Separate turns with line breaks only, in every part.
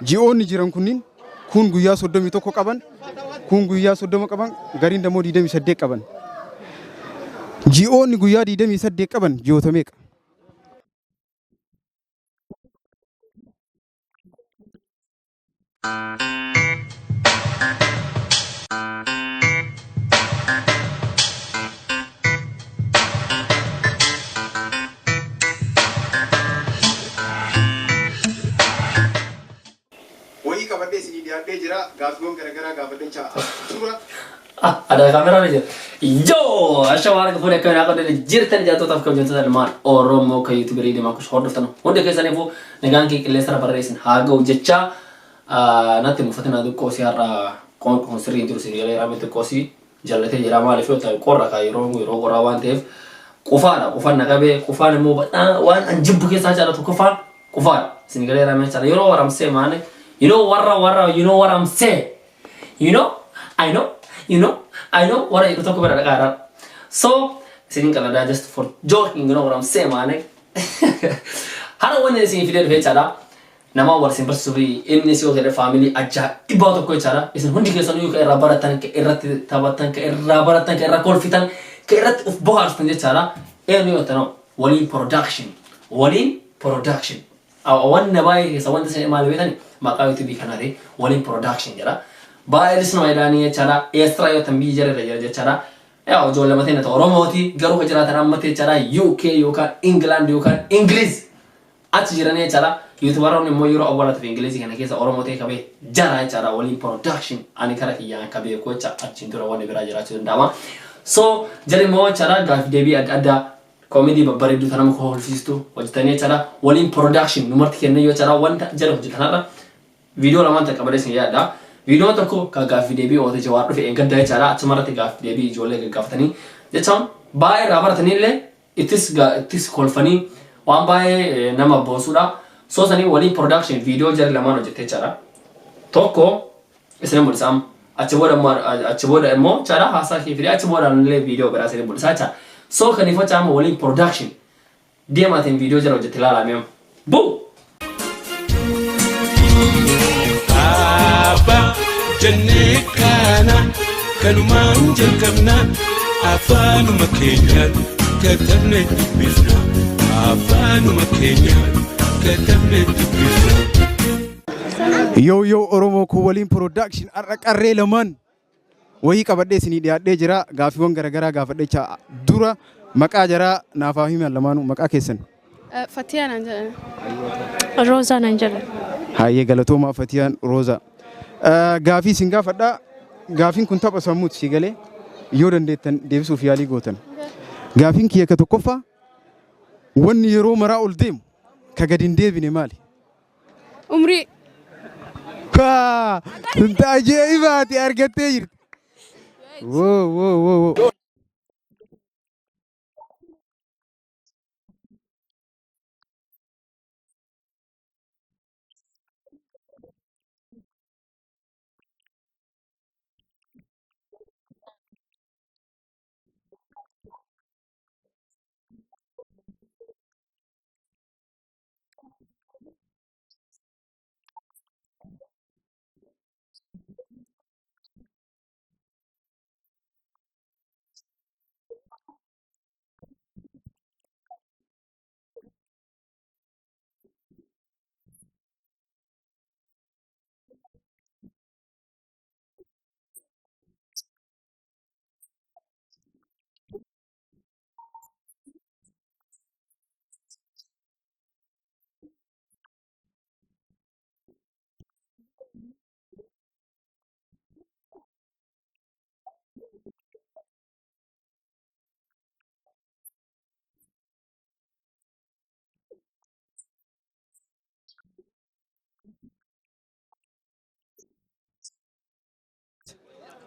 Ji'oonni jiran kunniin kun guyyaa 31 qaban, kun guyyaa 30 qaban, gariin immoo 28 qaban. Ji'oonni guyyaa 28 qaban ji'oota meeqa? Wayii qabadhee isinii dhiyaadhee jira. Gaaffiiwwan garaagaraa gaafadhee tura.
Ada kaameraan jira. Yoo! Asha waan akka fuudhee akka minaa qabdan jirtan, jaallatootaaf kabajamtoota ilmaan Oromoo kan YouTuberii deemaa kush hordoftan hundi keessaniifuu, nagaan kee qilleensarra barreessin haa ga'u jecha. Natti mufatina, xiqqoo si har'a qoonqoon sirrii hin jiru si galee raamee xiqqoo si jallatee jira. Maaliif yoo ta'e, qorra kaa yeroo qorraa waan ta'eef qufaadha. Qufaan na qabee, qufaan immoo waan an jibbu keessaa caala tokkoffaan qufaadha. Isin galee raamee caala yeroo waramsee maane, you know, warra you know what I'm saying, you know, I know, you know, I know warra jedhu tokko bira dhaqaa irraa. So isinin qaladaa, just for joking, you know what I'm saying maane. Hara wanni isin fidee dhufe jechaadha, nama wal isin barsiisuu fi inni si yoo family ajaa'ibaa tokko jechaadha. Isin hundi keessanuu kan irraa baratan, kan irratti taphatan, kan irraa baratan, kan irraa kolfitan, kan irratti uf bohaarsitan jechaadha. Eenyu yoo ta'an, Waliin Production. Waliin Production. Wanna baay'ee keessa wanta isin maal beektani, maqaa YouTubeii kanaati Waliin Production jedha. Baay'ee nama jedhanii jechaadha. Eestra yoo ta'an biyya jara irra jira jechaadha. Yaa ijoollee mateen ta'u Oromooti garuu kan jiraatan ammatti jechaadha UK yookaan England yookaan Ingiliz achi jiranii jechaadha. YouTuberoonni immoo yeroo awwaalaatiif Ingilizii kana keessa Oromoo ta'e qabee jara jechaadha. Waliin Production ani kara kiyyaan akka beeku jecha, achiin dura wanni biraa jiraachuu danda'ama. So jari immoo jechaadha gaaffii deebii adda addaa, comedy babbareedduu tan nama kolfisiistu hojjetanii jechaadha. Waliin Production numarti kennan yoo jechaadha, wanta jara hojjetanarra viidiyoo lamaan takka qabadee isin yaadda. Viidiyoon tokko kan gaaffii deebii oote Jawaar dhufe eeggadda jechaadha. Achumarratti gaaffii deebii ijoollee gaggaafatanii jechaan baay'ee irraa baratanii illee ittis kolfanii waan baay'ee nama boonsuudha. So sanii Waliin Production viidiyoo jarri lamaan hojjette jechaadha. Tokko isin mul'isa amma. Achi booda immoo jechaadha haasaa kee fidee achi booda illee viidiyoo biraa isin mul'isa jechaadha. So kaniif jecha amma Waliin Production deemaatiin viidiyoo jara hojjette ilaalaa mee amma. Buu!
Abbaa jennee kana kanumaan jalqabna, afaanuma keenyaan katabne dubbifna, afaanuma keenyaan katabne dubbifna.
Yoo yoo Oromoo kun, Waliin Production har'a qarree lamaan wayii qabadhee isinii dhiyaadhee jira. Gaaffiiwwan garaagaraa gaafadhee dura maqaa jaraa naaf haa himan lamaanuu, maqaa keessan.
Fatiyaa naan jedhan.
Roozaa naan jedhan.
Hayyee, galatoomaa Fatiyaan, Roozaa. Gaafii isin gaafadhaa. Gaafiin kun tapha sammuuti, si galee yoo dandeettan deebisuuf yaalii gootan. Gaafiin kiyya ka tokkoffaa, wanni yeroo maraa ol deemu ka gadi hin deebine maali?
Umrii.
Kaa! Tunta ajaa'ibaati argattee jirti. Woo woo woo woo.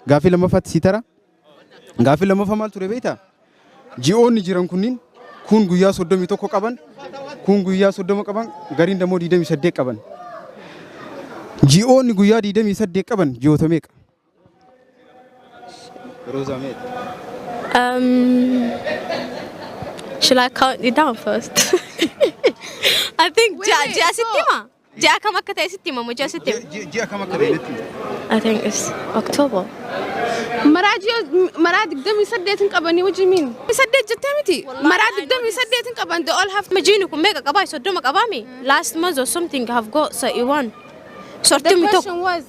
Gaaffii lammaffaatti sii tara. Gaaffii lammaffaa maal ture beektaa? Ji'oonni jiran kunniin kun guyyaa 31 qaban, kun guyyaa 30 qaban, gariin immoo 28 qaban. Ji'oonni guyyaa 28 qaban ji'oota meeqa? Roozaa, meeqa?
Should I count it down first? I think
Wait,
ji'a
wait,
ji'a
so-
sitti hima. Ji'a kam akka ta'e sitti himamu, ji'a sitti himamu.
Ji'a kam akka ta'e natti himi.
I think it's October.
Maraa ji'a maraa 28 hin qabanii. What do you mean? Saddeet jettee miti? Maraa 28 hin qaban. They all have.
Jiini kun meeqa qabaa? 30 qabaami? Last month or something have got 31.
The
31.
question was.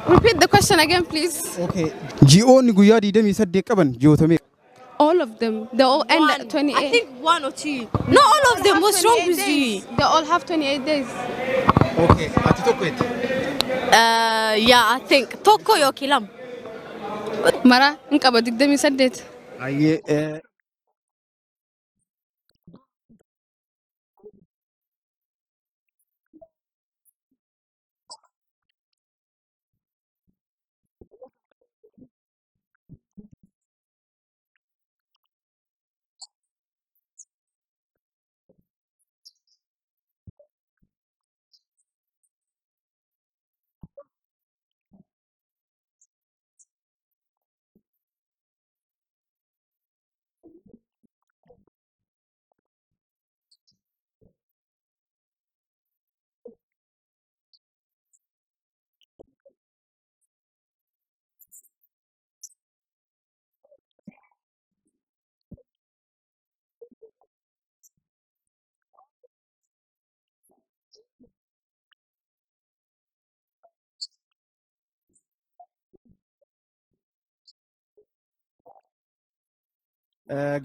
Repeat the question again, please.
Okay. Ji'oonni guyyaa 28 qaban ji'oota meeqa?
All of them. They all end
One.
at 28.
I think one or two. Not all of them. What's wrong with you?
They all have 28 days.
Okay. Ati tokko jetti.
Yeah, I think tokko yookiin lama.
Maraa hin qaba 28.
Ayyee.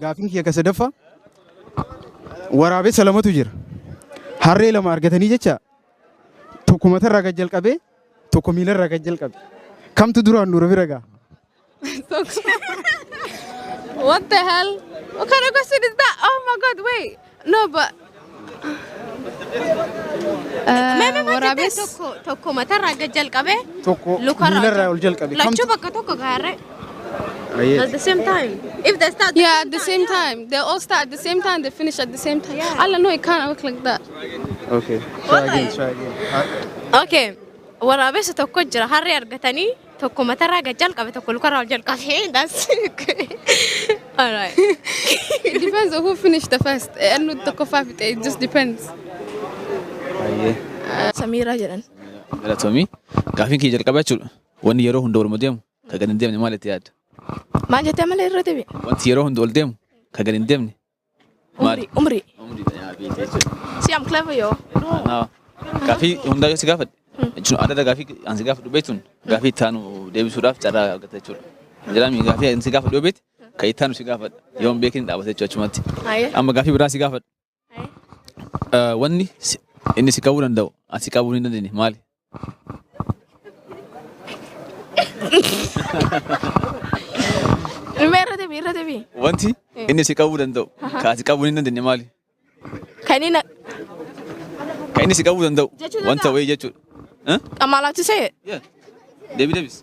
Gaafiin kiyya ka sadaffaa, waraabessa lamatu jira. Harree lama argatanii jecha, tokko matarraa gad jalqabee, tokko miilarraa gad jalqabe. Kamtu duraan dura bira ga'a?
What the hell? What kind of question is that? Oh my God, wait. No, but.
Mee mee maal jettee?
Waraabes.
Tokko matarraa gad jalqabee
Tokko
lukarraa
miilarraa ol jalqabe.
Lachuu bakka tokko gaarree.
Ayyee.
At the same time. If they start
Yeah, at the same time. They all start at the same time, they finish at the same time. Allah, no, it can't work like that.
Okay. Try again, try again.
Okay. Waraabessa tokko jira, harree argatanii, tokko matarraa gad jalqabe, tokko lukarraa ol jalqabe. That's alright.
It depends on who finished the first. And the coffee, it just depends.
Ayyee.
Samiiraa jedhan.
Galatoomii. Gaafiin kiyya jalqaba jechuudha. Wanni yeroo hunda olma deemu ka gadi hin deemne maal itti yaadda?
Maal jettee malee irra deebi?
Wanti yeroo hunda ol deemu ka gadi hin deemne maali?
Umrii. Umrii.
Umriidha yaa beekte jechuudha.
See, I'm clever, yo.
Naa gaafii hundaa yoo si gaafadhe jechuun adda gaafii an si gaafadhu beektuun gaafii itti aanu deebisuudhaaf carraa argata jechuudha. Jedhami gaafii an si gaafadhu yoo beekte ka itti aanu si gaafadha. Yoo hin beekin dhaabata jechuudha achumatti.
Ayyee.
Amma gaafii biraa si gaafadha. Wanni inni si qabuu danda'u ati qabuu hin dandeenye maali?
Mee irra deebi, irra deebi.
Wanti inni si qabuu danda'u ka ati qabuu hin dandeenye maali?
Kan inni
Ka inni si qabuu danda'u
Jechuu
wanta
danda'a?
wayii jechuudha. Huh?
Amaalaatu see
Yeah. Deebi deebis.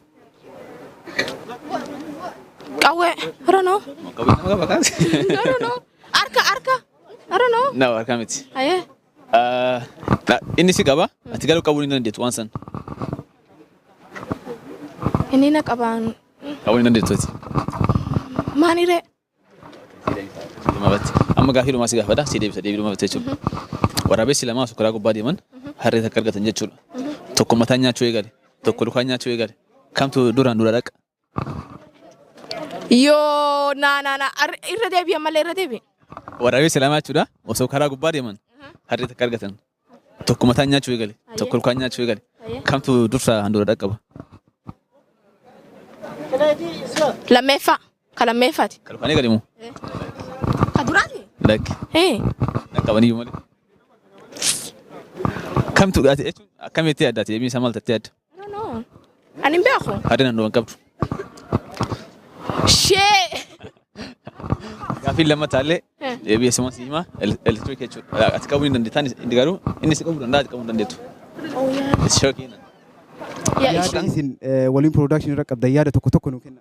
Qawwee. I don't know.
Qawwee nama qaba kaas.
I don't know. Harka, harka. I don't know.
Na harkaa miti.
Ayyee.
Inni si qaba ati garuu qabuu hin dandeettu waan san.
Inni na qabaan.
Qabuu hin dandeettu ati.
Maaniree?
Dhumabatti. Amma gaafii dhumaa si gaafadha, si deebisa deebii dhumabatti jechuudha. Waraabessi lamaa osoo karaa gubbaa deeman harree takka argatan jechuudha. Tokko mataan nyaachuu eegale, tokko lukaan nyaachuu eegale. Kamtu duraan dura dhaqa?
Yoo na na na irra deebi, ammallee irra deebi.
Waraabessi lamaa jechuudha osoo karaa gubbaa deeman harree takka argatan. Tokko mataan nyaachuu eegale, tokko lukaan nyaachuu eegale. Kamtu dursa handhuura dhaqqaba?
Lammeeffaa. Ka lammeeffaati.
Ka lukaan eegale moo?
Ka duraati?
Lakki.
Ee.
Dhaqqabaniyyuu malee. Kamtu ati jechuun akkamitti yaadda ati, deebiin isaa maal tattee yaadda?
I don't know. Ani hin beeku.
Harreen handhuura hin qabdu.
Shee.
Gaaffiin lammattaallee deebii eessumaan si himaa, elektiriik jechuudha. Ati qabuu hin dandeettaan, inni garuu inni si qabuu danda'a, ati qabuu hin dandeettu.
Oh yeah.
It's shocking.
Yeah.
Yaada isin waliin production irra qabdan, yaada tokko tokko nu kenna.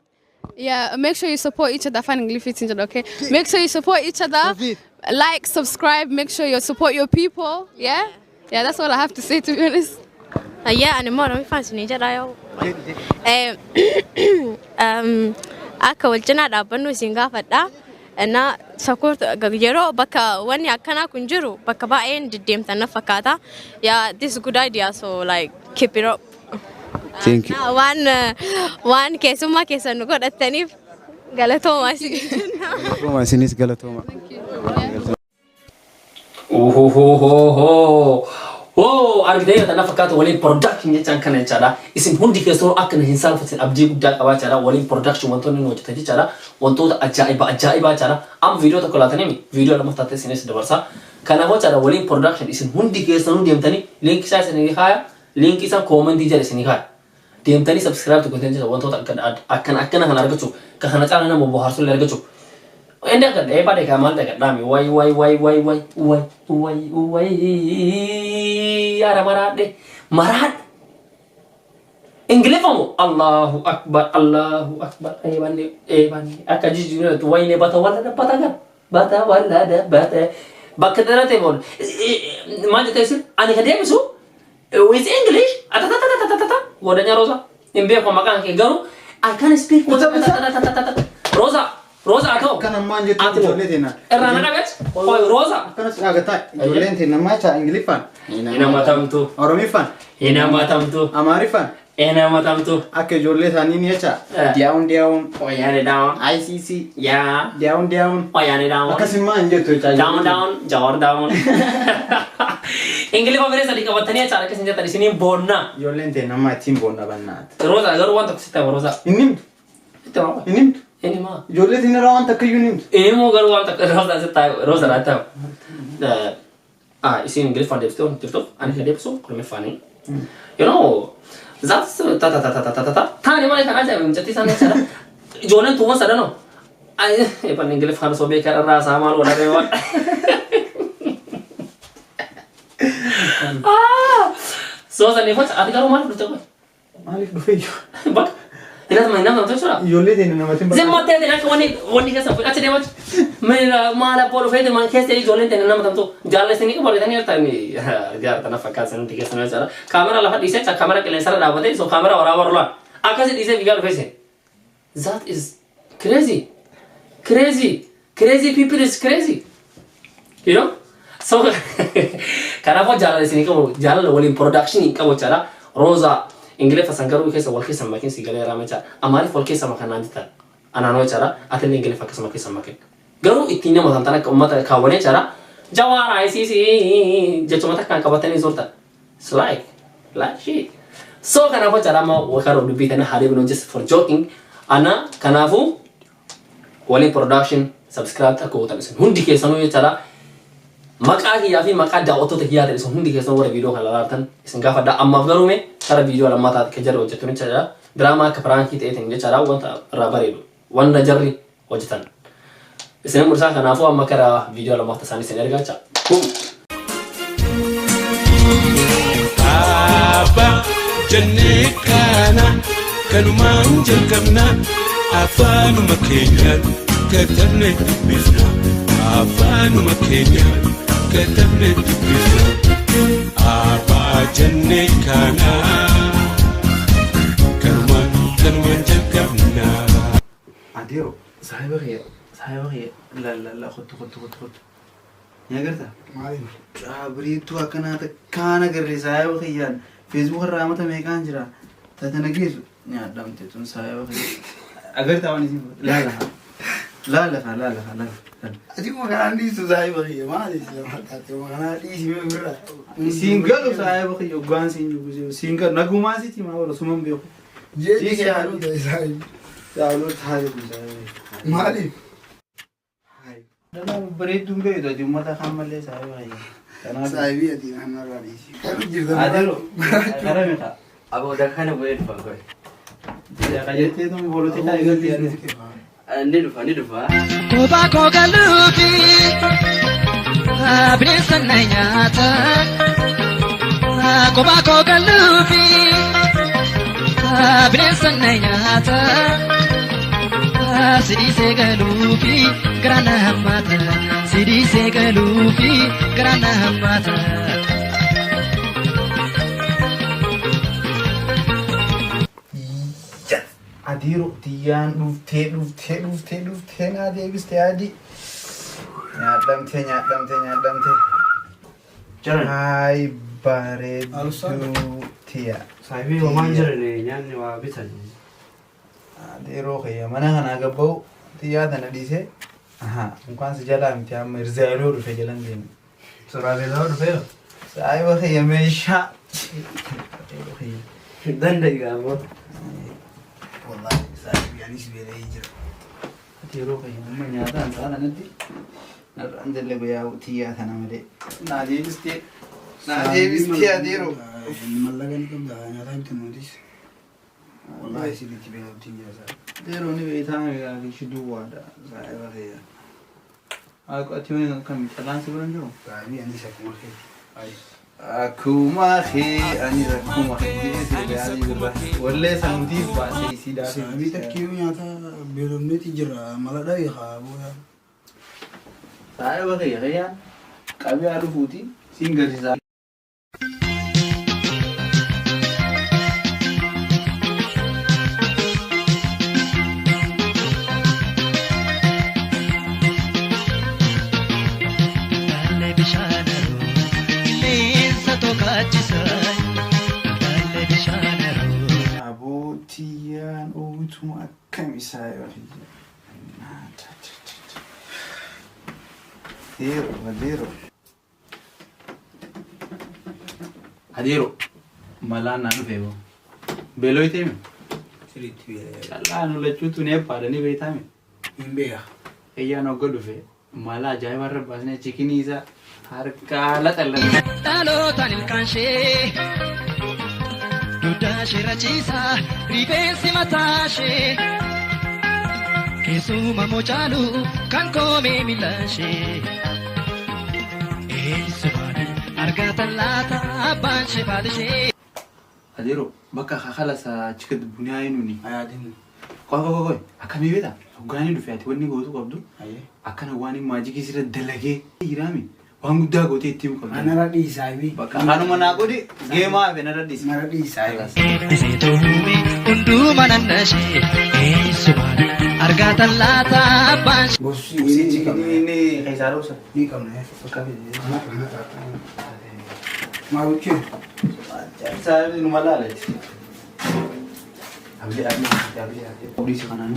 Yeah, make sure you support each other. Afaan Ingiliffaatiin jedha, okay? Make sure you support each other. Like, subscribe, make sure you support your people. Yeah? Yeah, that's all I have to say, to be honest.
Ayyaa, ani immoo Oromiffaan isinii jedha yoo. Akka wal cinaa dhaabbannu isin gaafadha. Innaa Support yeroo bakka wanni akkanaa kun jiru bakka baay'een deddeemtan na fakkaata. Yeah, this is good idea, so like keep it up.
Thank you.
Waan waan keessummaa keessan nu godhattaniif galatoomaa isin jenna.
Galatooma, isinis galatooma.
Ohohohoho. Woo, argitee kana fakkaatu Waliin Production jechaan kana jechaadha. Isin hundi keessanuu akka na hin saalfatin abdii guddaa qabaa jechaadha. Waliin Production wantoonni nu hojjetan jechaadha. Wantoota ajaa'iba ajaa'ibaa jechaadha. Amma viidiyoo tokko laatanii viidiyoo lammaffaa taatee isinis dabarsa. Kanaafuu jechaadha, Waliin Production isin hundi keessanuu deemtanii liinkii isaa isinii kaaya. Liinkii isaa koomentii jala isinii kaaya. Deemtanii subscribe tokko jecha wantoota akkana akkana kana argachuuf, kan kana caala nama bohaarsullee argachuuf. Inni akka dheebaa dheekaa maal dhaqadhaami? Way way way way way way way way, yaara maraadhe maraadhe. Ingilifamu Allahu akbar, Allahu akbar, eebanne eebanne akka jijjiiratu wayne bata walla dabbata gar bata walla dabbata bakka dana ta'e boon maal jettee isin ani ka deebisu with English atatatatata godanya. Rosa, hin beeku maqaan kee, garuu I can speak Rosa, Rosa haa ta'u.
Kan ammaan jettu
Ati
ijoollee teena.
Irraa na dhabeet qoy, Rosa.
Akkanas dhaagataa ijoolleen teena maachaa Ingiliffaan.
Hin hamatamtu.
Oromiffaan.
Hin hamatamtu.
Amaariffaan.
Hin hamatamtu.
Akka ijoollee isaanii ni jecha.
Eh.
Down down.
Wayyaane down.
ICC.
Yaa.
Down down.
Wayyaane down.
Akkasummaa hin jettu jecha.
Down down. Jawar down. Ingiliffa biree sadii qabatanii jechaadha akkasin jettan isiniin boonnaa.
Ijoolleen teena ammaa ittiin boonna bannaati.
Rosa, garuu waan tokko sitti hima, Rosa.
Hin himtu.
Sitti hima.
Hin himtu.
Inni maa?
Ijoollee teena irraa waan takka iyyuu hin himtu.
Inni immoo garuu waan takka Rosa sitti hima. Rosa naatti hima. Ah, isin Ingiliffaan deebistee waan jirtuuf ani kan deebisu Oromiffaanii. You know, that's ta ta ta ta ta ta ta ta. Taani malee kan ajaa'iba mucattii isaan jechaadha. Ijoolleen tuuwwan sadanoo. Ay, eeban Ingiliffaan osoo beekan irraa isaa maal godhame waan. Ah! So saniif ati garuu maaliif dhufte qoy?
Maaliif dhufee iyyuu?
Bakka. Hinatuma hin namni jechuudha.
Ijoollee teena namatti hin
Zimma ta'e akka wanni keessa achi deemach. Maal abboo dhufee man keessa ijoolleen ta'e nama tamtu jaallatanii qabu argatanii jirtanii jaartana fakkaatan hundi keessa jechaadha. Kaamera lafa dhiisee kaamera qilleensarra dhaabbatee so kaamera waraabaa rolaan akkasi dhiisee fiigaa dhufee. That is crazy. Crazy. Crazy people is crazy. You know? So kanaafuu jaalala isinii qabu, jaalala Waliin Production hin qabu jechaadha. Rosa Ingiliffa san garuu keessa wal keessa makin si galee raame jechaadha. Amaariif wal keessa makan jettan. Anaanoo jechaadha. Atillee Ingiliffa akkasuma keessa makin. Garuu ittiin nama tantan akka uummata kaawwanee jechaadha. Jawaar ICC jechuma takkaan qabatanii turtan. It's like shit. So kanaafuu jechaadha, amma wakara dubbii kana haa deebinu, just for joking. Ana kanaafuu Waliin Production subscribe akka gootan isin hundi keessanuu jechaadha. Maqaa kiyyaa fi maqaa daawwattoota kiyyaa ta'e isin hundi keessanuu warra viidiyoo kana ilaaltan isin gaafadha. Ammaaf garuu mee kara viidiyoo lammataa akka jarri hojjettu jechaadha. Diraamaa akka piraankii ta'eetiin jechaadha, wanta irraa bareedu wanta jarri hojjetan. Isin mul'isaa, kanaafuu amma kara viidiyoo lammataa isaanii isin ergaa jecha. Boom!
Abbaa jennee kana kanumaan jalqabna, afaanuma keenyaan katabne dubbifna, afaanuma keenyaan katabne dubbifna. Abbaa jennee kana kanumaan jalqabna.
Adeero, saahiba kiyya, saahiba kiyya, la la la, kottu, kottu, kottu, kottu. Ni agartaa?
Maaliif?
Caabriitu akkanaa takkaan agarre saahiba kiyyaan. Feesbuuk irraa amata meeqaan jira? Tatana geessu nyaadhamte tun saahiba kiyya. Agartaa waan isin laala haa. Laala haa, laala haa, laala.
Ati kuma kanaan dhiistu, saahiba kiyya, maali sila taate kuma kanaan dhiisi mee birraa.
Siin galu, saahiba kiyya, hoggaan siin jiru siin galu, nagumaan sitti maa bara suman beeku.
Jeeji kee haadhu ta'e, saahibi.
Yaaloo taa'ee kun saahiba kiyya.
Maaliif?
Dhalaa babbareedduun beektu ati uummata kaan malee, saahiba kiyya. Kanaaf.
Saahibii, ati naannarraa dhiisi. Kan jirta.
Adeero kara meeqa?
Aboo, dakka kana bu'ee dhufa koy.
Qajeeltee tun poolitikaa eegalti yaadne.
Ni dhufa, ni dhufa.
Kophaa koo galuufi bineensa na nyaata. Kophaa koo galuufi bineensa na nyaata. Sidhiisee galuufi garaa na hammaata. Sidhiisee galuufi garaa na hammaata.
Adeero, tiyyaan dhuftee dhuftee dhuftee dhuftee naa deebiste adii. Nyaadhamtee nyaadhamtee nyaadhamtee. Haay bareedduu tiya.
Saahibii homaan jiran nyaanni waa bitan.
Yeroo kiyya mana kanaa gabba'u xiyyaa tana dhiisee inkaan si jalaa miti amma irzaayiloo dhufe jalan deeme.
Suraabeeloo dhufeera.
Saahiba kiyya meeshaa.
Danda'i gaafoo.
Wallahi saahibii anis beela'ee jira.
Ati yeroo kiyya amma nyaataan saalanatti narraan dalagu yaa'u xiyyaa tana malee. Naa deebistee. Naa deebistee adeeroo.
Mallaqa ni qabda nyaataa bitan nutis. Wallahi sirriitti beela'uutiin jira saahibii.
Adeeroo ni beektaa meeqaa fi duwwaadha saahiba kiyya. Ati wani akkami callaan si bira hin jiru?
Saahibii anis akkuma keeti.
Akkuma kee anis akkuma kee jedhee sirba birra. Wallee sanutiif baasee isii daafii.
Saahibii takkiyyuu nyaata beelofneeti jira mala dhabe haa booda.
Saahiba kiyya kiyyaan qabee haa dhufuuti siin garsiisaa.
Taalee bishaan haroo qilleensa tokkaachisa. Taalee bishaan haroo.
Abootiyyaan oowwituma akkami saahiba kiyya. Adeero adeero. Adeero malaan naa dhufee boo. Beeloo itee
Sirriitti beela'ee.
Callaa nu lachuutu ni abbaadhanii beektaame.
Hin beeka.
Eeyyaan hogga dhufe mala ajaa'ibaa irra baasnee chikinii isaa harkaa laxallan.
Dhalootaan ilkaan ishee dugda ishee rachiisa rifeensi mataa ishee keessuma mocaalu kan koomee miila ishee eessumaan argatan laata abbaan ishee faati ishee.
Adeero bakka kakalasa achi gad bunaa eenyuuni. Qoy qoy qoy akkamii beektaa? Hoggaanii dhufe ati wanni gootu qabdu akkana waan maajikii sirra dalagee jiraami waan guddaa gootee itti himu qabda.
Anarra dhiisaa bi.
Bakka kanuma naa godhi geemaa hafe narra dhiisi.
Narra dhiisaa bi.
Eebbisee tuume hundumaa nanna ishee eessumaan argatan laata abbaan ishee.
Gosi
Inni keessaa dhoosa.
Ni qabna. Maal gochuu?
Isaa numa laalachi. Abdii abdii abdii abdii. Dhiisi kanaan.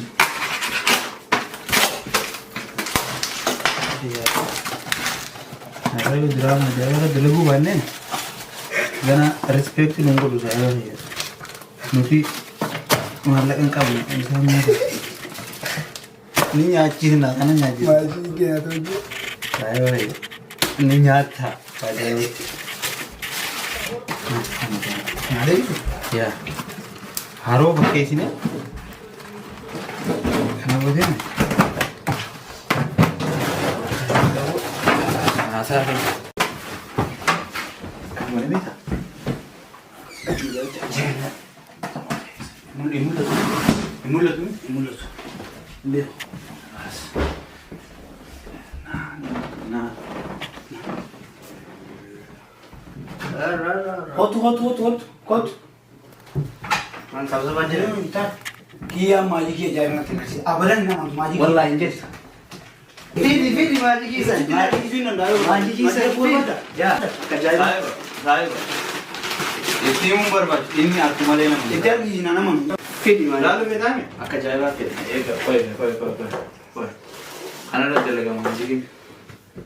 Har'a diraama ajaa'ibaa dalaguu baanneen gana respect nun godhu saahiba kiyya. Nuti maallaqa hin qabnu isaan nyaata. Ni nyaachisna kana nyaachisna.
Maajii nyaata hojii.
Saahiba kiyya. Ni nyaata ajaa'iba. Yaa. Haroo fakkeessine kana boodee haasaa fi kan wali beektaa? Hin mul'atu. Hin mul'atu.
Hin mul'atu. Hin beeku.
Na.
Kottu kottu kottu kottu kottu. Waan sabsabaa jira.
Kiyyaa maajikii ajaa'ibaa natti agarsiisa. Abadan nama maajikii.
Wallaahi hin jirtu. Fidi fidi maajikii san.
Maajikii sun danda'u.
Maajikii san fidi. Yaa akka ajaa'ibaa.
Saahiba. Itti himuun barbaachisu inni harkumalee nama.
Itti argisiisna nama.
Fidi maajikii.
Laalu feetaami?
Akka ajaa'ibaa fidi.
Eega qoy qoy qoy qoy qoy. Kanarra dalagama maajikiin.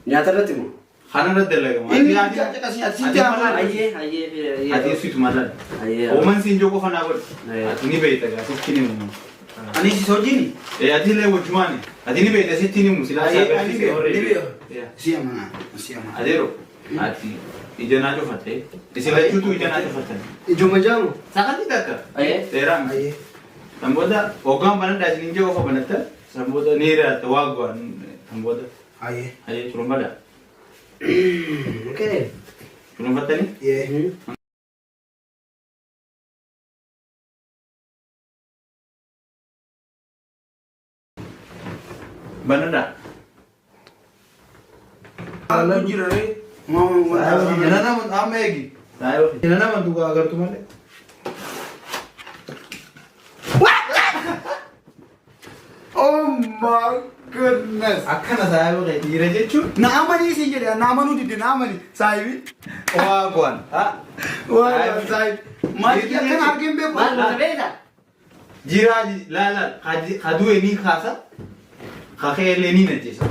Nyaata irratti moo?
Kanarra dalagama.
Inni caqasii ati sitti hamaa.
Ayyee ayyee ayyee.
Ati ibsitu maal
Ayyee.
Uuman siin joko fanaa godhe.
Ayyee.
Ati ni beekta gaa sitti ni himu.
Ani si hojiini.
Ee ati illee wajjumaani. Ati ni beekta sitti ni himu silaa
Ayyee
isaa
ani
agarsiise
beeku. Ni
already.
beeku.
Yeah.
Si amanaa. Si amanaa.
Adeero ati ija naa cufatte. Isin lachuutu ija naa cufattan.
Ijuma jaamu.
Sagantii takka.
Ayyee.
Dheeraa miti.
Ayyee.
San booda hoggaan banadhaa isin hin jiru qofa banatta. San booda ni hiriyatta waa go'an. San booda.
Ayyee.
Ayyee curumbadha.
Okay.
Curumfattanii?
Yee.
Banadhaa.
Maaltu jira ree? Maama
Nama amma eegi. Nama dhugaa agartu malee.
Oh my goodness.
Akkana saayiba kee dhiira jechuun.
Na amanii siin jedhe, na amanuu didde, na amani saayibi.
Waa go'an.
Waa go'an saayibi. Maal akkana argeen beeku.
Maal goota beektaa?
Jiraa laala kadu'e ni kaasa kakeellee ni najjeessa.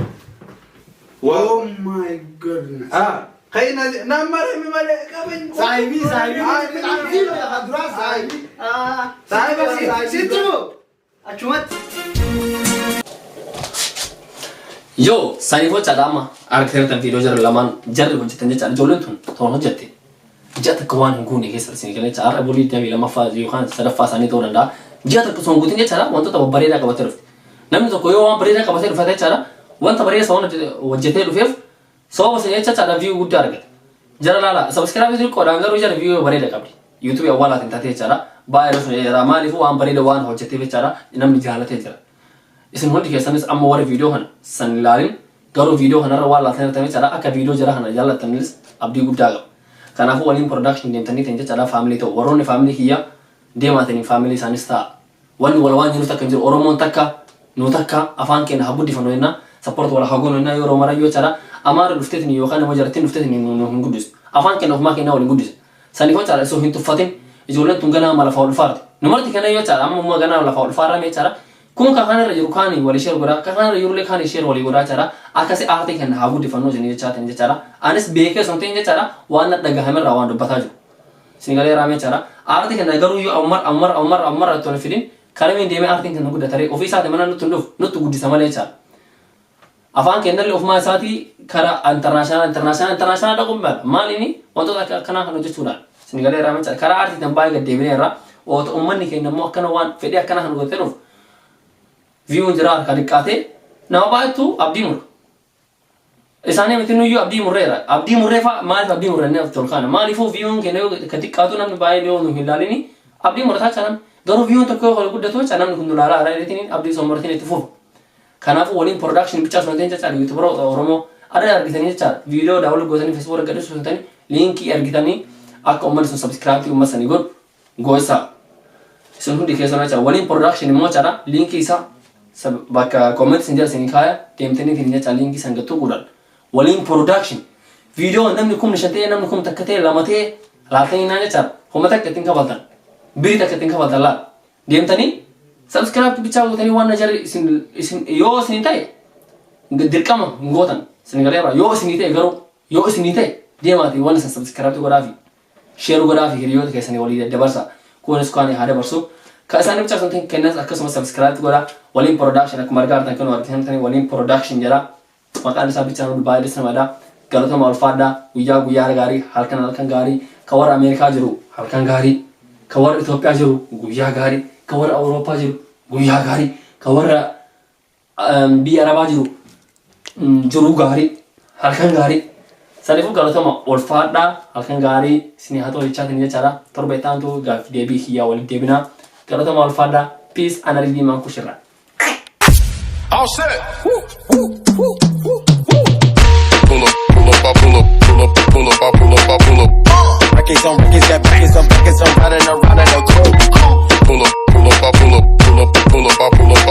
Oh my goodness.
Kai na marame malee qaban.
Saayibii saayibii. Duraa saayibii.
Saayiba
Sitti moo? Achumatti.
Yoo saniif hojjaadha amma argiteertan viidiyoo jara lamaan jarri hojjetan jechaadha. Ijoolleen tun toon hojjette. Ji'a takka waan hin guune keessa isin galee jecha har'a bulii 22ffaa yookaan sadaffaa isaanii ta'uu danda'a. Ji'a takka osoo hin guutin jechaadha wantoota babbareedaa qabatee dhufte. Namni tokko yoo waan bareedaa qabatee dhufate jechaadha wanta bareedaa waan hojjetee dhufeef sababa sana jechaadha view guddaa argata. Jara laala subscribe xiqqoodhaan garuu jara view bareeda qabdi. YouTube awwaalaatiin taatee jechaadha. Baay'ee sun jara maaliifuu waan bareeda waan hojjeteef jechaadha namni jaalatee jira. Isin hundi keessanis amma warri viidiyoo kana san ilaalin garuu viidiyoo kanarra waan laaltanii jirtan jechaadha akka viidiyoo jara kana jaallattanis abdii guddaa qaba. Kanaafuu waliin production deemtanii ta'in jechaadha family ta'u warroonni family kiyya deemaatanii family isaanis ta'a. Wanni wal waan jiruuf takka hin jiru Oromoon takka nu takka afaan keenya haa guddifannu jenna support wal haa goonu jenna yeroo marayyuu jechaadha Amaarri dhufteetiin yookaan immoo jarattiin dhufteetiin nu hin guddisu. Afaan keenya ofumaa keenya waliin guddisa. Saniif jechaadha osoo hin tuffatin ijoolleen tun ganaa lafa ol dhufaarti. Nu marti kana jechaadha amma immoo ganaa lafa ol dhufaarra jechaadha. Kun ka kanarra jiru kaani walii share godhaa ka kanarra jirullee kaani share walii godhaa jechaadha. Akkasi aartii kenna haa guddifannuu isin jechaatiin jechaadha. Anis beekee osoo hin ta'in jechaadha waan na dhagahamerraa waan dubbataa jiru. Isin galee raamee jechaadha. Aartii kenna garuu yoo ammar ammar ammar ammar otoo hin fidin karamiin deemee aartiin kenna guddataree ofii isaati mana nutti hin dhufu nutti guddisa malee jechaadha. Afaan keenyallee ofumaa isaatii karaa international international international dhaquun mala. Maal inni wantoota akka akkanaa kan hojjechuudhaan. Isin galee irraa jechaadha. Karaa aartiitiin baay'ee gad deebinee irraa oota uummanni keenya immoo akkana waan fedhii akkana kan godhatee dhufu. Viewn jira harkaa xiqqaatee nama baay'eetu abdii mura. Isaanii miti nuyyuu abdii murreera. Abdii murree fa'a maaliif abdii murrannee of tolkaana? Maaliifuu viewn keenya yoo ka xiqqaatu namni baay'een yoo nu hin ilaalini abdii murataa jecha namni. Garuu viewn tokko yoo guddatu jecha namni kun nu ilaalaa irraa jedheetiin abdii osoo muratiin itti fufa. Kanaafuu waliin production bichaa osoo hin ta'in jechaadha youtuberoota Oromoo adda argitanii jechaadha viidiyoo daawwal gootanii Facebook irra gadhiisuu osoo hin ta'in liinkii argitanii akka uummanni sun subscribe uummata sanii godhu goisaa. Isin hundi keessan jechaadha waliin production immoo jechaadha liinkii isaa bakka comment isin jala isin kaaya deemtanii ittiin jecha liinkii san gattuu godhan waliin production viidiyoo namni 5,000 ta'e namni 1,000 ta'e 2 ta'e laaltanii naan jechaadha 1,000 ittiin kafaltan birii takka ittiin kafaltan laal. Deemtanii subscribe bichaa gootanii waan na jarri isin isin yoo isin ta'e dirqama hin gootan isin galeera yoo isin ta'e garuu yoo isin ta'e deemaatii waan isin subscribe godhaafi share godhaafi hiriyoota keessanii walii daddabarsa kunis kaan haa dabarsu ka isaan bichaa sun kennas akkasuma subscribe godhaa waliin production akkuma argaa jirtan kan argitan waliin production jedha Maqaan isaa bichaan hundi baay'ee das namadha. Galatoma ulfaadha. Guyyaa guyyaa gaarii, halkan halkan gaarii. Ka warra Ameerikaa jiru halkan gaarii. Ka warra Itoophiyaa jiru guyyaa gaarii. Ka warra Awurooppaa jiru guyyaa gaarii. Ka warra biyya Arabaa jiru jiruu gaarii. Halkan gaarii. Saniifuu galatoma ulfaadha. Halkan gaarii isinii haa ta'u jechaatiin jechaadha. Torba itti aantu gaaffii deebii kiyyaa walitti deebinaa. Galatoma ulfaadha. Peace ana Ridii Maankushirraa.
All set. Woo, woo.